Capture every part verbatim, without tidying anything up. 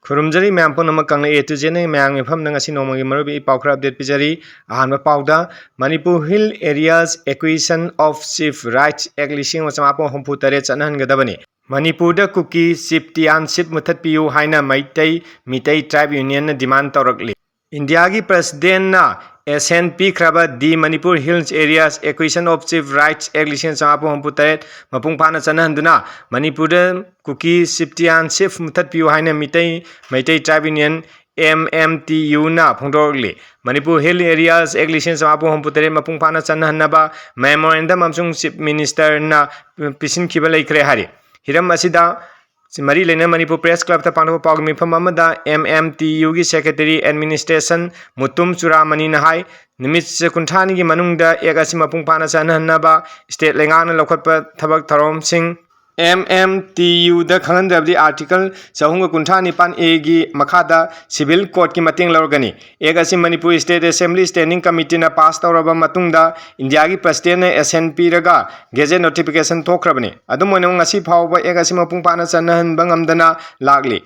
ꯈꯨꯔꯨꯝꯖꯔꯤ ꯃꯌꯥꯝ ꯄꯨꯝꯅꯃꯛ꯫ ꯀꯪꯂꯩ A to Z ꯅ ꯃꯌꯥꯝꯒꯤ ꯃꯐꯝꯗ ꯉꯁꯤ ꯅꯣꯡꯃꯒꯤ ꯃꯔꯨꯑꯣꯏꯕ ꯏ ꯄꯥꯎ ꯈꯔ update ꯄꯤꯖꯔꯤ꯫ ꯑꯍꯥꯟꯕ ꯄꯥꯎꯗ, Manipur Hill Areas Acquisition of Chief Rights Act ꯂꯤꯁꯤꯡ ꯑꯃ ꯆꯃꯥꯄꯟ ꯍꯨꯝꯐꯨ ꯇꯔꯦꯠ ꯆꯠꯅꯍꯟꯒꯗꯕꯅꯤ꯫ ꯃꯅꯤꯄꯨꯔꯗ ꯀꯨꯀꯤ ꯆꯤꯞ ꯇꯤꯌꯥꯟꯁꯤꯞ ꯃꯨꯊꯠꯄꯤꯌꯨ ꯍꯥꯏꯅ ꯃꯩꯇꯩ, ꯃꯤꯇꯩ ꯇ꯭ꯔꯥꯏꯕ ꯌꯨꯅꯤꯌꯟꯅ demand ꯇꯧꯔꯛꯂꯤ꯫ ꯏꯟꯗꯤꯌꯥꯒꯤ ꯄ꯭ꯔꯁꯤꯗꯦꯟꯅ ꯑꯦꯁꯦꯟ ꯄꯤꯈ꯭ꯔꯕ The Manipur Hills Areas Acquisition of Chief Rights Act ꯂꯤꯁꯤꯡ ꯑꯃ ꯆꯃꯥꯄꯟ ꯍꯨꯝꯐꯨ ꯇꯔꯦꯠ ꯃꯄꯨꯡ ꯐꯥꯅ ꯆꯠꯅꯍꯟꯗꯨꯅ ꯃꯅꯤꯄꯨꯔꯗ ꯀꯨꯀꯤ ꯆꯤꯞ ꯇꯤꯌꯥꯟꯁꯤꯞ ꯃꯨꯊꯠꯄꯤꯌꯨ ꯍꯥꯏꯅ Meitei, Meitei tribe union, M M T U ꯅ ꯐꯣꯡꯗꯣꯔꯛꯂꯤ꯫ ꯃꯅꯤꯄꯨꯔ ꯍꯤꯜ ꯑꯦꯔꯤꯌꯥꯁ ꯑꯦꯛ ꯂꯤꯁꯤꯡ ꯑꯃ ꯆꯃꯥꯄꯟ ꯍꯨꯝꯐꯨ ꯇꯔꯦꯠ ꯃꯄꯨꯡ ꯐꯥꯅ ꯆꯠꯅꯍꯟꯅꯕ memorandum ꯑꯃꯁꯨꯡ ꯆꯤꯞ ꯃꯤꯅꯤꯁꯇꯔꯅ ꯄꯤꯁꯤꯟꯈꯤꯕ ꯂꯩꯈ꯭ꯔꯦ ꯍꯥꯏꯔꯤ꯫ ꯍꯤꯔꯝ ꯑꯁꯤꯗ ꯃꯔꯤ ꯂꯩꯅꯅ ꯃꯅꯤꯄꯨꯔ ꯄ꯭ꯔꯦꯁ ꯀ꯭ꯂꯕꯇ ꯄꯥꯡꯊꯣꯛꯄ ꯄꯥꯎꯒꯤ ꯃꯤꯐꯝ ꯑꯃꯗ M M T U ꯒꯤ ꯁꯦꯀ꯭ꯔꯦꯇꯔꯤ ꯑꯦꯗꯃꯤꯅꯤꯁꯇ꯭ꯔꯦꯁꯟ ꯃꯨꯇꯨꯝ ꯆꯨꯔꯥꯃꯅꯤꯅ ꯍꯥꯏ, ꯅꯨꯃꯤꯠ ꯀꯨꯟꯊ꯭ꯔꯥꯅꯤꯒꯤ ꯃꯅꯨꯡꯗ ꯑꯦꯛ ꯑꯁꯤ ꯃꯄꯨꯡ ꯐꯥꯅ ꯆꯠꯅꯍꯟꯅꯕ ꯁ꯭ꯇꯦꯠ ꯂꯩꯉꯥꯛꯅ ꯂꯧꯈꯠꯄ ꯊꯕꯛ ꯊꯧꯔꯝꯁꯤꯡ, M M T U ꯗ ꯈꯪꯍꯟꯗꯕꯗꯤ Article ꯆꯍꯨꯝꯒ ꯀꯨꯟꯊ꯭ꯔꯥ ꯅꯤꯄꯥꯟ A ꯒꯤ ꯃꯈꯥꯗ ꯁꯤꯚꯤꯜ ꯀꯣꯔꯠꯀꯤ ꯃꯇꯦꯡ ꯂꯧꯔꯒꯅꯤ꯫ ꯑꯦꯛ ꯑꯁꯤ ꯃꯅꯤꯄꯨꯔ ꯁ꯭ꯇꯦꯠ ꯑꯦꯁꯦꯝꯕ꯭ꯂꯤ ꯁ꯭ꯇꯦꯟꯗꯤꯡ ꯀꯃꯤꯇꯤꯅ ꯄꯥꯁ ꯇꯧꯔꯕ ꯃꯇꯨꯡꯗ ꯏꯟꯗꯤꯌꯥꯒꯤ ꯄ꯭ꯔꯁꯤꯗꯦꯟꯅ ꯑꯦꯁꯦꯟ ꯄꯤꯔꯒ ꯒꯦꯖꯦꯠ ꯅꯣꯇꯤꯐꯤꯀꯦꯁꯟ ꯊꯣꯛꯈ꯭ꯔꯕꯅꯤ꯫ ꯑꯗꯨꯝ ꯑꯣꯏꯅꯃꯛ, ꯉꯁꯤ ꯐꯥꯎꯕ ꯑꯦꯛ ꯑꯁꯤ ꯃꯄꯨꯡ ꯐꯥꯅ ꯆꯠꯅꯍꯟꯕ ꯉꯝꯗꯅ ꯂꯥꯛꯂꯤ꯫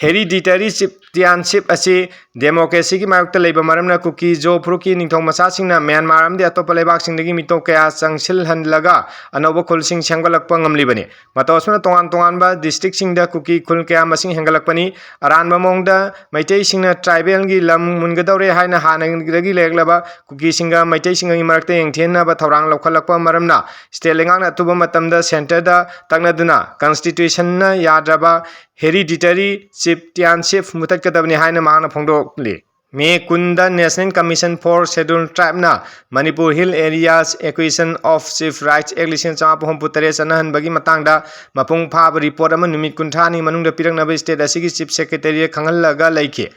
ꯍꯦꯔꯤꯗꯤꯇꯔꯤ ꯆꯤꯞꯇꯤꯌꯥꯟꯁꯤꯞ ꯑꯁꯤ ꯗꯦꯃꯣꯀ꯭ꯔꯦꯁꯤꯒꯤ ꯃꯥꯌꯣꯛꯇ ꯂꯩꯕ ꯃꯔꯝꯅ ꯀꯨꯀꯤ ꯖꯣ ꯐꯨꯔꯨꯞꯀꯤ ꯅꯤꯡꯊꯧ ꯃꯆꯥꯁꯤꯡꯅ ꯃ꯭ꯌꯥꯟꯃꯥꯔ ꯑꯃꯗꯤ ꯑꯇꯣꯞꯄ ꯂꯩꯕꯥꯛꯁꯤꯡꯗꯒꯤ ꯃꯤꯇꯣꯞ ꯀꯌꯥ ꯆꯪꯁꯤꯜꯍꯜꯂꯒ ꯑꯅꯧꯕ ꯈꯨꯜꯁꯤꯡ ꯁꯦꯝꯒꯠꯂꯛꯄ ꯉꯝꯂꯤꯕꯅꯤ꯫ ꯃꯇꯧ ꯑꯁꯨꯝꯅ ꯇꯣꯉꯥꯟ ꯇꯣꯉꯥꯟꯕ ꯗꯤꯁꯇ꯭ꯔꯤꯛꯁꯤꯡꯗ ꯀꯨꯀꯤ ꯈꯨꯜ ꯀꯌꯥ ꯃꯁꯤꯡ ꯍꯦꯟꯒꯠꯂꯛꯄꯅꯤ꯫ ꯑꯔꯥꯟꯕ ꯃꯑꯣꯡꯗ ꯃꯩꯇꯩꯁꯤꯡꯅ ꯇ꯭ꯔꯥꯏꯕꯦꯜꯒꯤ ꯂꯝ ꯃꯨꯟꯒꯗꯧꯔꯦ ꯍꯥꯏꯅ ꯍꯥꯟꯅꯗꯒꯤ ꯂꯩꯔꯛꯂꯕ ꯀꯨꯀꯤꯁꯤꯡꯒ ꯃꯩꯇꯩꯁꯤꯡꯒꯒꯤ ꯃꯔꯛꯇ ꯌꯦꯡꯊꯤꯅꯕ ꯊꯧꯔꯥꯡ ꯂꯧꯈꯠꯂꯛꯄ ꯃꯔꯝꯅ ꯁ꯭ꯇꯦꯠ ꯂꯩꯉꯥꯛꯅ ꯑꯊꯨꯕ ꯃꯇꯝꯗ ꯁꯦꯟꯇꯔꯗ ꯇꯛꯅꯗꯨꯅ ꯀꯟꯁꯇꯤꯇ꯭ꯌꯨꯁꯟꯅ ꯌꯥꯗ꯭ꯔꯕ ꯍꯦꯔꯤꯗꯤꯇꯔꯤ ꯆꯤꯞꯇꯤꯌꯥꯟꯁꯤꯞ ꯃꯨꯊꯠꯀꯗꯕꯅꯤ ꯍꯥꯏꯅ ꯃꯍꯥꯛꯅ ꯐꯣꯡꯗꯣꯛꯂꯤ꯫ ꯃꯦ ꯀꯨꯟꯗ National Commission for Scheduled Tribe ꯅ Manipur Hill Areas Acquisition of Chief Rights Act ꯂꯤꯁꯤꯡ ꯑꯃ ꯆꯃꯥꯄꯟ ꯍꯨꯝꯐꯨ ꯇꯔꯦꯠ ꯆꯠꯅꯍꯟꯕꯒꯤ ꯃꯇꯥꯡꯗ ꯃꯄꯨꯡ ꯐꯥꯕ ꯔꯤꯄꯣꯔꯠ ꯑꯃ ꯅꯨꯃꯤꯠ ꯀꯨꯟꯊ꯭ꯔꯥꯅꯤ ꯃꯅꯨꯡꯗ ꯄꯤꯔꯛꯅꯕ ꯁ꯭ꯇꯦꯠ ꯑꯁꯤꯒꯤ ꯆꯤꯞ ꯁꯦꯀ꯭ꯔꯦꯇꯔꯤꯗ ꯈꯪꯍꯜꯂꯒ ꯂꯩꯈꯤ꯫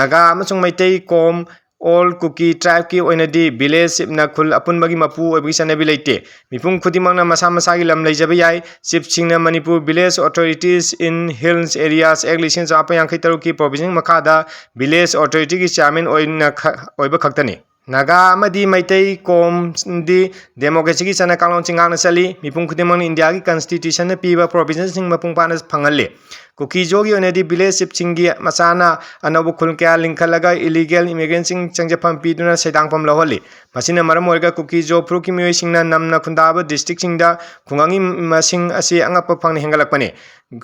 ꯅꯥꯒꯥ ꯑꯃꯁꯨꯡ ꯃꯩꯇꯩ ꯀꯣꯝ ꯑꯣꯜ ꯀꯨꯀꯤ ꯇ꯭ꯔꯥꯏꯕꯀꯤ ꯑꯣꯏꯅꯗꯤ ꯚꯤꯂꯦꯖ ꯆꯤꯞꯅ ꯈꯨꯜ ꯑꯄꯨꯟꯕꯒꯤ ꯃꯄꯨ ꯑꯣꯏꯕꯒꯤ ꯆꯠꯅꯕꯤ ꯂꯩꯇꯦ꯫ ꯃꯤꯄꯨꯝ ꯈꯨꯗꯤꯡꯃꯛꯅ ꯃꯁꯥ ꯃꯁꯥꯒꯤ ꯂꯝ ꯂꯩꯖꯕ ꯌꯥꯏ꯫ ꯆꯤꯞꯁꯤꯡꯅ Manipur Village Authorities in Hills Areas Act ꯂꯤꯁꯤꯡ ꯑꯃ ꯆꯃꯥꯄꯟ ꯌꯥꯡꯈꯩ ꯇꯔꯨꯛꯀꯤ ꯄ꯭ꯔꯣꯚꯤꯖꯟ ꯃꯈꯥꯗ ꯚꯤꯂꯦꯖ ꯑꯣꯊꯣꯔꯤꯇꯤꯒꯤ ꯆꯤꯌꯥꯔꯃꯦꯟ ꯑꯣꯏꯅ ꯈ-, ꯑꯣꯏꯕ ꯈꯛꯇꯅꯤ꯫ ꯅꯥꯒꯥ ꯑꯃꯗꯤ ꯃꯩꯇꯩ ꯀꯣꯝꯗꯤ ꯗꯦꯃꯣꯀ꯭ꯔꯦꯁꯤꯒꯤ ꯆꯠꯅ ꯀꯥꯡꯂꯣꯟꯁꯤꯡ ꯉꯥꯛꯅ ꯆꯠꯂꯤ꯫ ꯃꯤꯄꯨꯝ ꯈꯨꯗꯤꯡꯃꯛꯅ ꯏꯟꯗꯤꯌꯥꯒꯤ ꯀꯟꯁꯇꯤꯇ꯭ꯌꯨꯁꯟꯅ ꯄꯤꯕ ꯄ꯭ꯔꯣꯚꯤꯖꯟꯁꯤꯡ ꯃꯄꯨꯡ ꯐꯥꯅ ꯐꯪꯍꯜꯂꯤ꯫ ꯀꯨꯀꯤꯖꯣꯒꯤ ꯑꯣꯏꯅꯗꯤ village chiefꯁꯤꯡꯒꯤ ꯃꯆꯥꯅ ꯑꯅꯧꯕ ꯈꯨꯜ ꯀꯌꯥ ꯂꯤꯡꯈꯠꯂꯒ illegal immigrantꯁꯤꯡ ꯆꯪꯖꯐꯝ ꯄꯤꯗꯨꯅ ꯁꯩꯗꯥꯡꯐꯝ ꯂꯧꯍꯜꯂꯤ꯫ ꯃꯁꯤꯅ ꯃꯔꯝ ꯑꯣꯏꯔꯒ ꯀꯨꯀꯤꯖꯣ ꯐꯨꯔꯨꯞꯀꯤ ꯃꯤꯑꯣꯏꯁꯤꯡꯅ ꯅꯝꯅ ꯈꯨꯟꯗꯥꯕ districtꯁꯤꯡꯗ ꯈꯨꯡꯒꯪꯒꯤ ꯃꯁꯤꯡ ꯑꯁꯤ ꯑꯉꯛꯄ ꯐꯪꯅ ꯍꯦꯟꯒꯠꯂꯛꯄꯅꯤ꯫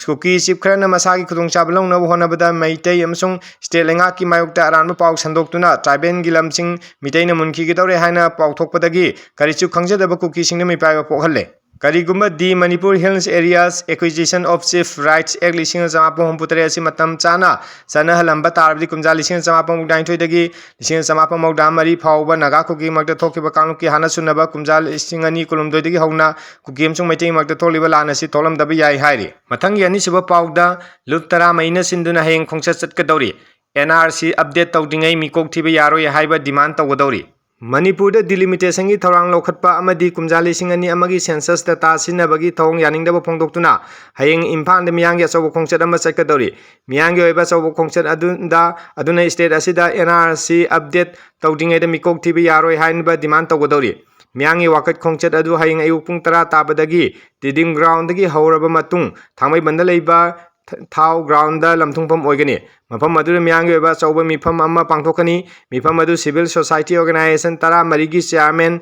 ꯀꯨꯀꯤ chief ꯈꯔꯅ ꯃꯁꯥꯒꯤ ꯈꯨꯗꯣꯡꯆꯥꯕ ꯂꯧꯅꯕ ꯍꯣꯠꯅꯕꯗ ꯃꯩꯇꯩ ꯑꯃꯁꯨꯡ state ꯂꯩꯉꯥꯛꯀꯤ ꯃꯥꯌꯣꯛꯇ ꯑꯔꯥꯟꯕ ꯄꯥꯎ ꯁꯟꯗꯣꯛꯇꯨꯅ tribalꯒꯤ ꯂꯝꯁꯤꯡ ꯃꯤꯇꯩꯅ ꯃꯨꯟꯈꯤꯒꯗꯧꯔꯦ ꯍꯥꯏꯅ ꯄꯥꯎꯊꯣꯛꯄꯗꯒꯤ ꯀꯔꯤꯁꯨ ꯈꯪꯖꯗꯕ ꯀꯨꯀꯤꯁꯤꯡꯗ ꯃꯤꯄꯥꯏꯕ ꯄꯣꯛꯍꯜꯂꯦ꯫ ꯀꯔꯤꯒꯨꯝꯕ The Manipur Hills Areas Acquisition of Chief Rights Act ꯂꯤꯁꯤꯡ ꯑꯃ ꯆꯃꯥꯄꯟ ꯍꯨꯝꯐꯨ ꯇꯔꯦꯠ ꯑꯁꯤ ꯃꯇꯝ ꯆꯥꯅ ꯆꯠꯅꯍꯜꯂꯝꯕ ꯇꯥꯔꯕꯗꯤ ꯀꯨꯝꯖꯥ ꯂꯤꯁꯤꯡ ꯑꯃ ꯆꯃꯥꯄꯟ ꯃꯧꯗ꯭ꯔꯥ ꯅꯤꯊꯣꯏꯗꯒꯤ ꯂꯤꯁꯤꯡ ꯑꯃ ꯆꯃꯥꯄꯟ ꯃꯧꯗ꯭ꯔꯥ ꯃꯔꯤ ꯐꯥꯎꯕ ꯅꯥꯒꯥ ꯀꯨꯀꯤ ꯃꯔꯛꯇ ꯊꯣꯛꯈꯤꯕ ꯀꯥꯡꯂꯨꯞꯀꯤ ꯍꯥꯟꯅ ꯁꯨꯅꯕ ꯀꯨꯝꯖꯥ ꯂꯤꯁꯤꯡ ꯑꯅꯤ ꯀꯨꯟꯍꯨꯝꯗꯣꯏꯗꯒꯤ ꯍꯧꯅ ꯀꯨꯀꯤ ꯑꯃꯁꯨꯡ ꯃꯩꯇꯩ ꯃꯔꯛꯇ ꯊꯣꯛꯂꯤꯕ ꯂꯥꯟ ꯑꯁꯤ ꯊꯣꯛꯂꯝꯗꯕ ꯌꯥꯏ ꯍꯥꯏꯔꯤ꯫ ꯃꯊꯪꯒꯤ ꯑꯅꯤꯁꯨꯕ ꯄꯥꯎꯗ ꯂꯨꯞ ꯇꯔꯥꯃꯔꯤꯅ ꯁꯤꯟꯗꯨꯅ ꯍꯌꯦꯡ ꯈꯣꯡꯆꯠ ꯆꯠꯀꯗꯧꯔꯤ꯫ N R C update ꯇꯧꯗ꯭ꯔꯤꯉꯩ ꯃꯤꯀꯣꯛ ꯊꯤꯕ ꯌꯥꯔꯣꯏ ꯍꯥꯏꯕ demand ꯇꯧꯒꯗꯧꯔꯤ꯫ ꯃꯅꯤꯄꯨꯔꯗ delimitationꯒꯤ ꯊꯧꯔꯥꯡ ꯂꯧꯈꯠꯄ ꯑꯃꯗꯤ ꯀꯨꯝꯖꯥ ꯂꯤꯁꯤꯡ ꯑꯅꯤ ꯑꯃꯒꯤ census data ꯁꯤꯖꯤꯟꯅꯕꯒꯤ ꯊꯧꯑꯣꯡ ꯌꯥꯅꯤꯡꯗꯕ ꯐꯣꯡꯗꯣꯛꯇꯨꯅ ꯍꯌꯦꯡ ꯏꯝꯐꯥꯜꯗ ꯃꯤꯌꯥꯝꯒꯤ ꯑꯆꯧꯕ ꯈꯣꯡꯆꯠ ꯑꯃ ꯆꯠꯀꯗꯧꯔꯤ꯫ ꯃꯤꯌꯥꯝꯒꯤ ꯑꯣꯏꯕ ꯑꯆꯧꯕ ꯈꯣꯡꯆꯠ ꯑꯗꯨꯗ, ꯑꯗꯨꯅ state ꯑꯁꯤꯗ N R C update ꯇꯧꯗ꯭ꯔꯤꯉꯩꯗ ꯃꯤꯀꯣꯛ ꯊꯤꯕ ꯌꯥꯔꯣꯏ ꯍꯥꯏꯅꯕ demand ꯇꯧꯒꯗꯧꯔꯤ꯫ ꯃꯤꯌꯥꯝꯒꯤ ꯋꯥꯀꯠ ꯈꯣꯡꯆꯠ ꯑꯗꯨ ꯍꯌꯦꯡ ꯑꯌꯨꯛ ꯄꯨꯡ ꯇꯔꯥ ꯇꯥꯕꯗꯒꯤ Tedim groundꯗꯒꯤ ꯍꯧꯔꯕ ꯃꯇꯨꯡ ꯊꯥꯡꯃꯩꯕꯟꯗ ꯂꯩꯕ ꯊ-, ꯊꯥꯎ groundꯗ ꯂꯝꯊꯨꯡꯐꯝ ꯑꯣꯏꯒꯅꯤ꯫ ꯃꯐꯝ ꯑꯗꯨꯗ ꯃꯤꯌꯥꯝꯒꯤ ꯑꯣꯏꯕ ꯑꯆꯧꯕ ꯃꯤꯐꯝ ꯑꯃ ꯄꯥꯡꯊꯣꯛꯀꯅꯤ꯫ ꯃꯤꯐꯝ ꯑꯗꯨ civil society organization ꯇꯔꯥꯃꯔꯤꯒꯤ chairman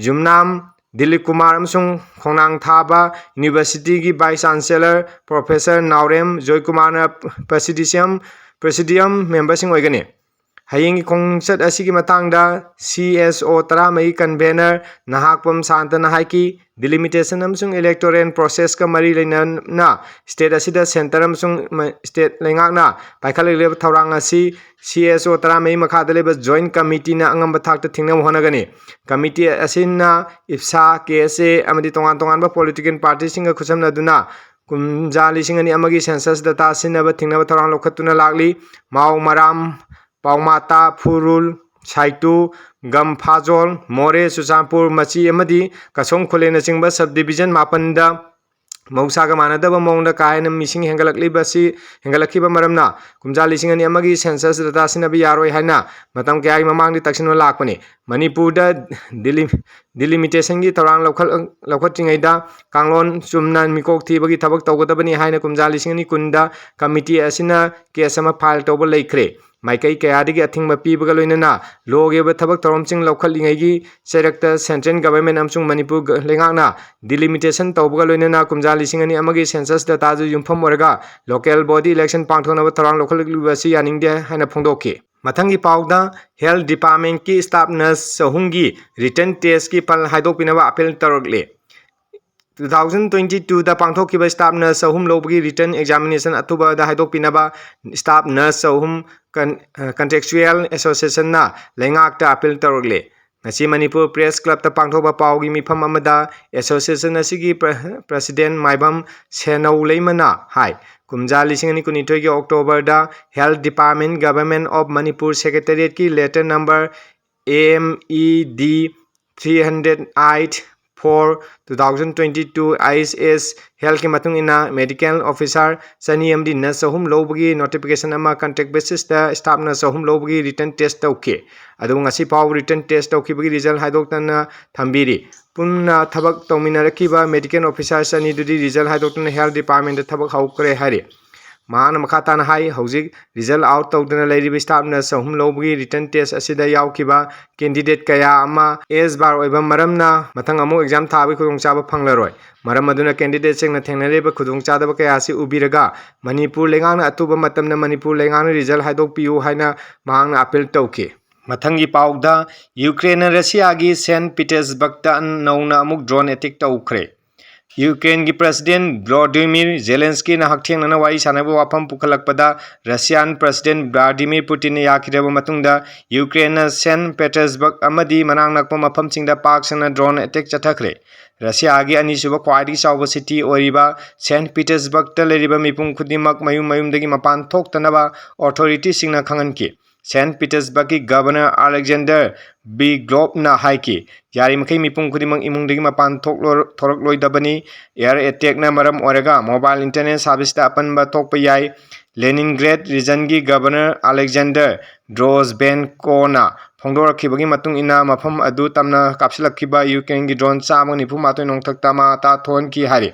ꯌꯨꯝꯅꯥꯝ ꯗꯤꯂꯤꯞ ꯀꯨꯃꯥꯔ ꯑꯃꯁꯨꯡ ꯈꯣꯡꯅꯥꯡ ꯊꯥꯕ universityꯒꯤ vice chancellor professor ꯅꯥꯎꯔꯦꯝ ꯖꯣꯏꯀꯨꯃꯥꯔꯅ presidium, presidium memberꯁꯤꯡ ꯑꯣꯏꯒꯅꯤ꯫ ꯍꯌꯦꯡꯒꯤ ꯈꯣꯡꯆꯠ ꯑꯁꯤꯒꯤ ꯃꯇꯥꯡꯗ C S O ꯇꯔꯥꯃꯔꯤ convener ꯅꯍꯥꯛꯄꯝ ꯁꯥꯟꯇꯅ ꯍꯥꯏꯈꯤ, delimitation ꯑꯃꯁꯨꯡ electoral processꯀ ꯃꯔꯤ ꯂꯩꯅꯅ state ꯑꯁꯤꯗ centre ꯑꯃꯁꯨꯡ ꯃ-, state ꯂꯩꯉꯥꯛꯅ ꯄꯥꯏꯈꯠꯂꯛꯂꯤꯕ ꯊꯧꯔꯥꯡ ꯑꯁꯤ C S O ꯇꯔꯥꯃꯔꯤ ꯃꯈꯥꯗ ꯂꯩꯕ joint committeeꯅ ꯑꯉꯝꯕ ꯊꯥꯛꯇ ꯊꯤꯡꯅꯕ ꯍꯣꯠꯅꯒꯅꯤ꯫ Committee ꯑꯁꯤꯅ ꯏꯞꯁꯥ, K S A ꯑꯃꯗꯤ ꯇꯣꯉꯥꯟ ꯇꯣꯉꯥꯟꯕ political partyꯁꯤꯡꯒ ꯈꯨꯠꯁꯝꯅꯗꯨꯅ ꯀꯨꯝꯖꯥ ꯂꯤꯁꯤꯡ ꯑꯅꯤ ꯑꯃꯒꯤ census data ꯁꯤꯖꯤꯟꯅꯕ ꯊꯤꯡꯅꯕ ꯊꯧꯔꯥꯡ ꯂꯧꯈꯠꯇꯨꯅ ꯂꯥꯛꯂꯤ꯫ ꯃꯥꯎ ꯃꯔꯥꯝ, ꯄꯥꯎꯃꯥꯇꯥ, ꯐꯨꯔꯨꯜ, ꯁꯥꯏꯇꯨ, ꯒꯝꯐꯥꯖꯣꯜ, ꯃꯣꯔꯦ, ꯆꯨꯔꯆꯥꯟꯄꯨꯔ, ꯃꯆꯤ ꯑꯃꯗꯤ ꯀꯁꯣꯡ ꯈꯨꯂꯦꯟꯅꯆꯤꯡꯕ subdivision ꯃꯥꯄꯟꯗ ꯃꯍꯧꯁꯥꯒ ꯃꯥꯟꯅꯗꯕ ꯃꯑꯣꯡꯗ ꯀꯥ ꯍꯦꯟꯅ ꯃꯤꯁꯤꯡ ꯍꯦꯟꯒꯠꯂꯛꯂꯤꯕ ꯑꯁꯤ, ꯍꯦꯟꯒꯠꯂꯛꯈꯤꯕ ꯃꯔꯝꯅ ꯀꯨꯝꯖꯥ ꯂꯤꯁꯤꯡ ꯑꯅꯤ ꯑꯃꯒꯤ census data ꯁꯤꯖꯤꯟꯅꯕ ꯌꯥꯔꯣꯏ ꯍꯥꯏꯅ ꯃꯇꯝ ꯀꯌꯥꯒꯤ ꯃꯃꯥꯡꯗ ꯇꯛꯁꯤꯟꯅ ꯂꯥꯛꯄꯅꯤ꯫ ꯃꯅꯤꯄꯨꯔꯗ delimitation ꯒꯤ ꯊꯧꯔꯥꯡ ꯂꯧꯈꯠ-, ꯂꯧꯈꯠꯇ꯭ꯔꯤꯉꯩꯗ ꯀꯥꯡꯂꯣꯟ ꯆꯨꯝꯅ ꯃꯤꯀꯣꯛ ꯊꯤꯕꯒꯤ ꯊꯕꯛ ꯇꯧꯒꯗꯕꯅꯤ ꯍꯥꯏꯅ ꯀꯨꯝꯖꯥ ꯂꯤꯁꯤꯡ ꯑꯅꯤ ꯀꯨꯟꯗ committee ꯑꯁꯤꯅ case ꯑꯃ file ꯇꯧꯕ ꯂꯩꯈ꯭ꯔꯦ꯫ ꯃꯥꯏꯀꯩ ꯀꯌꯥꯗꯒꯤ ꯑꯊꯤꯡꯕ ꯄꯤꯕꯒ ꯂꯣꯏꯅꯅ law ꯒꯤ ꯑꯣꯏꯕ ꯊꯕꯛ ꯊꯧꯔꯝꯁꯤꯡ ꯂꯧꯈꯠꯂꯤꯉꯩꯒꯤ ꯆꯩꯔꯛꯇ central government ꯑꯃꯁꯨꯡ ꯃꯅꯤꯄꯨꯔ ꯂꯩꯉꯥꯛꯅ delimitation ꯇꯧꯕꯒ ꯂꯣꯏꯅꯅ ꯀꯨꯝꯖꯥ ꯂꯤꯁꯤꯡ ꯑꯅꯤ ꯑꯃꯒꯤ census data ꯗꯨ ꯌꯨꯝꯐꯝ ꯑꯣꯏꯔꯒ local body election ꯄꯥꯡꯊꯣꯛꯅꯕ ꯊꯧꯔꯥꯡ ꯂꯧꯈꯠꯂꯛꯂꯤꯕ ꯑꯁꯤ ꯌꯥꯅꯤꯡꯗꯦ ꯍꯥꯏꯅ ꯐꯣꯡꯗꯣꯛꯈꯤ꯫ ꯃꯊꯪꯒꯤ ꯄꯥꯎꯗ health department ꯀꯤ staff nurse ꯆꯍꯨꯝꯒꯤ written test ꯀꯤ ꯐꯜ ꯍꯥꯏꯗꯣꯛꯄꯤꯅꯕ appeal ꯇꯧꯔꯛꯂꯤ꯫ Two thousand twenty two ꯗ ꯄꯥꯡꯊꯣꯛꯈꯤꯕ staff nurse ꯆꯍꯨꯝ ꯂꯧꯕꯒꯤ written examination ꯑꯊꯨꯕꯗ ꯍꯥꯏꯗꯣꯛꯄꯤꯅꯕ staff nurse ꯆꯍꯨꯝ con-, contractual association ꯅ ꯂꯩꯉꯥꯛꯇ appeal ꯇꯧꯔꯛꯂꯤ꯫ ꯉꯁꯤ ꯃꯅꯤꯄꯨꯔ Press Club ꯇ ꯄꯥꯡꯊꯣꯛꯄ ꯄꯥꯎꯒꯤ ꯃꯤꯐꯝ ꯑꯃꯗ association ꯑꯁꯤꯒꯤ pre-, president ꯃꯥꯏꯕꯝ ꯁꯦꯅꯧ ꯂꯩꯃꯅ ꯍꯥꯏ, ꯀꯨꯝꯖꯥ ꯂꯤꯁꯤꯡ ꯑꯅꯤ ꯀꯨꯟꯅꯤꯊꯣꯏꯒꯤ October the health department, Government of Manipur Secretariat ꯀꯤ letter number M E D three hundred eight four two thousand twenty two I S S health ꯀꯤ ꯃꯇꯨꯡ ꯏꯟꯅ medical officer ꯆꯅꯤ ꯑꯃꯗꯤ nurse ꯆꯍꯨꯝ ꯂꯧꯕꯒꯤ notification ꯑꯃ contract basis ꯇ staff nurse ꯆꯍꯨꯝ ꯂꯧꯕꯒꯤ written test ꯇꯧꯈꯤ꯫ ꯑꯗꯨꯕꯨ ꯉꯁꯤ ꯐꯥꯎꯕ written test ꯇꯧꯈꯤꯕꯒꯤ result ꯍꯥꯏꯗꯣꯛꯇꯅ ꯊꯝꯕꯤꯔꯤ꯫ ꯄꯨꯟꯅ ꯊꯕꯛ ꯇꯧꯃꯤꯟꯅꯔꯛꯈꯤꯕ medical officer ꯆꯅꯤꯗꯨꯗꯤ result ꯍꯥꯏꯗꯣꯛꯇꯅ health department ꯇ ꯊꯕꯛ ꯍꯧꯈ꯭ꯔꯦ ꯍꯥꯏꯔꯤ꯫ ꯃꯍꯥꯛꯅ ꯃꯈꯥ ꯇꯥꯅ ꯍꯥꯏ, ꯍꯧꯖꯤꯛ result out ꯇꯧꯗꯅ ꯂꯩꯔꯤꯕ staff nurse ꯆꯍꯨꯝ ꯂꯧꯕꯒꯤ written test ꯑꯁꯤꯗ ꯌꯥꯎꯈꯤꯕ candidate ꯀꯌꯥ ꯑꯃ age bar ꯑꯣꯏꯕ ꯃꯔꯝꯅ ꯃꯊꯪ ꯑꯃꯨꯛ exam ꯊꯥꯕꯒꯤ ꯈꯨꯗꯣꯡꯆꯥꯕ ꯐꯪꯂꯔꯣꯏ꯫ ꯃꯔꯝ ꯑꯗꯨꯅ candidate ꯁꯤꯡꯅ ꯊꯦꯡꯅꯔꯤꯕ ꯈꯨꯗꯣꯡꯆꯥꯗꯕ ꯀꯌꯥ ꯑꯁꯤ ꯎꯕꯤꯔꯒ ꯃꯅꯤꯄꯨꯔ ꯂꯩꯉꯥꯛꯅ ꯑꯊꯨꯕ ꯃꯇꯝꯗ ꯃꯅꯤꯄꯨꯔ ꯂꯩꯉꯥꯛꯅ result ꯍꯥꯏꯗꯣꯛꯄꯤꯌꯨ ꯍꯥꯏꯅ ꯃꯍꯥꯛꯅ appeal ꯇꯧꯈꯤ꯫ ꯃꯊꯪꯒꯤ ꯄꯥꯎꯗ, ꯌꯨꯀ꯭ꯔꯦꯟꯅ ꯔꯁꯤꯌꯥꯒꯤ Saint Petersburg ꯇ ꯅꯧꯅ ꯑꯃꯨꯛ drone attack ꯇꯧꯈ꯭ꯔꯦ꯫ ꯌꯨꯀ꯭ꯔꯦꯟꯒꯤ President Volodymyr Zelensky ꯅ ꯍꯛꯊꯦꯡꯅꯅ ꯋꯥꯔꯤ ꯁꯥꯟꯅꯕ ꯋꯥꯐꯝ ꯄꯨꯈꯠꯂꯛꯄꯗ, Russian President Vladimir Putin ꯅ ꯌꯥꯈꯤꯗ꯭ꯔꯕ ꯃꯇꯨꯡꯗ, ꯌꯨꯀ꯭ꯔꯦꯟꯅ Saint Petersburg ꯑꯃꯗꯤ ꯃꯅꯥꯛ ꯅꯛꯄ ꯃꯐꯝꯁꯤꯡꯗ ꯄꯥꯛ ꯁꯟꯅ drone attack ꯆꯠꯊꯈ꯭ꯔꯦ꯫ ꯔꯁꯤꯌꯥꯒꯤ ꯑꯅꯤꯁꯨꯕ ꯈ꯭ꯋꯥꯏꯗꯒꯤ ꯆꯥꯎꯕ city ꯑꯣꯏꯔꯤꯕ Saint Petersburg ꯇ ꯂꯩꯔꯤꯕ ꯃꯤꯄꯨꯝ ꯈꯨꯗꯤꯡꯃꯛ ꯃꯌꯨꯝ ꯃꯌꯨꯝꯗꯒꯤ ꯃꯄꯥꯟ ꯊꯣꯛꯇꯅꯕ authority ꯁꯤꯡꯅ ꯈꯪꯍꯟꯈꯤ꯫ ꯁꯦꯟ ꯄꯤꯇꯔꯁꯕꯔꯒꯀꯤ ꯒꯕꯔꯅꯔ ꯑꯂꯦꯛꯖꯦꯟꯗꯔ ꯕꯤꯒ꯭ꯂꯣꯞꯅ ꯍꯥꯏꯈꯤ, ꯌꯥꯔꯤꯃꯈꯩ ꯃꯤꯄꯨꯝ ꯈꯨꯗꯤꯡꯃꯛ ꯏꯃꯨꯡꯗꯒꯤ ꯃꯄꯥꯟ ꯊꯣꯛꯂꯣ-, ꯊꯣꯔꯛꯂꯣꯏꯗꯕꯅꯤ꯫ ꯑꯦꯌꯔ ꯑꯦꯇꯦꯛꯅ ꯃꯔꯝ ꯑꯣꯏꯔꯒ ꯃꯣꯕꯥꯏꯜ ꯏꯟꯇꯔꯅꯦꯠ ꯁꯥꯔꯚꯤꯁꯇ ꯑꯄꯟꯕ ꯊꯣꯛꯄ ꯌꯥꯏ꯫ ꯂꯦꯅꯤꯟꯒ꯭ꯔꯦꯗ ꯔꯤꯖꯟꯒꯤ ꯒꯕꯔꯅꯔ ꯑꯂꯦꯛꯖꯦꯟꯗꯔ ꯗ꯭ꯔꯣꯖꯕꯦꯟꯀꯣꯅ ꯐꯣꯡꯗꯣꯔꯛꯈꯤꯕꯒꯤ ꯃꯇꯨꯡ ꯏꯟꯅ, ꯃꯐꯝ ꯑꯗꯨ ꯇꯝꯅ ꯀꯥꯞꯁꯤꯜꯂꯛꯈꯤꯕ ꯌꯨꯀ꯭ꯔꯦꯟꯒꯤ ꯗ꯭ꯔꯣꯟ ꯆꯥꯝꯃꯒ ꯅꯤꯐꯨ ꯃꯥꯊꯣꯏ ꯅꯣꯡꯊꯛꯇ ꯑꯃ ꯑꯇꯥ ꯊꯣꯛꯍꯟꯈꯤ ꯍꯥꯏꯔꯤ꯫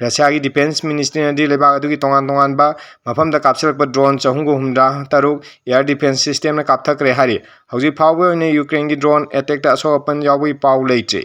ꯔꯁꯤꯌꯥꯒꯤ ꯗꯤꯐꯦꯟꯁ ꯃꯤꯅꯤꯁꯇ꯭ꯔꯤꯅꯗꯤ ꯂꯩꯕꯥꯛ ꯑꯗꯨꯒꯤ ꯇꯣꯉꯥꯟ ꯇꯣꯉꯥꯟꯕ ꯃꯐꯝꯗ ꯀꯥꯞꯁꯤꯜꯂꯛꯄ ꯗ꯭ꯔꯣꯟ ꯆꯍꯨꯝꯒ ꯍꯨꯝꯗ꯭ꯔꯥ ꯇꯔꯨꯛ ꯑꯦꯌꯔ ꯗꯤꯐꯦꯟꯁ ꯁꯤꯁꯇꯦꯝꯅ ꯀꯥꯞꯊꯈ꯭ꯔꯦ ꯍꯥꯏꯔꯤ꯫ ꯍꯧꯖꯤꯛ ꯐꯥꯎꯕꯒꯤ ꯑꯣꯏꯅ ꯌꯨꯀ꯭ꯔꯦꯟꯒꯤ ꯗ꯭ꯔꯣꯟ ꯑꯦꯇꯦꯛꯇ ꯑꯁꯣꯛ ꯑꯄꯟ ꯌꯥꯎꯕꯒꯤ ꯄꯥꯎ ꯂꯩꯇ꯭ꯔꯤ꯫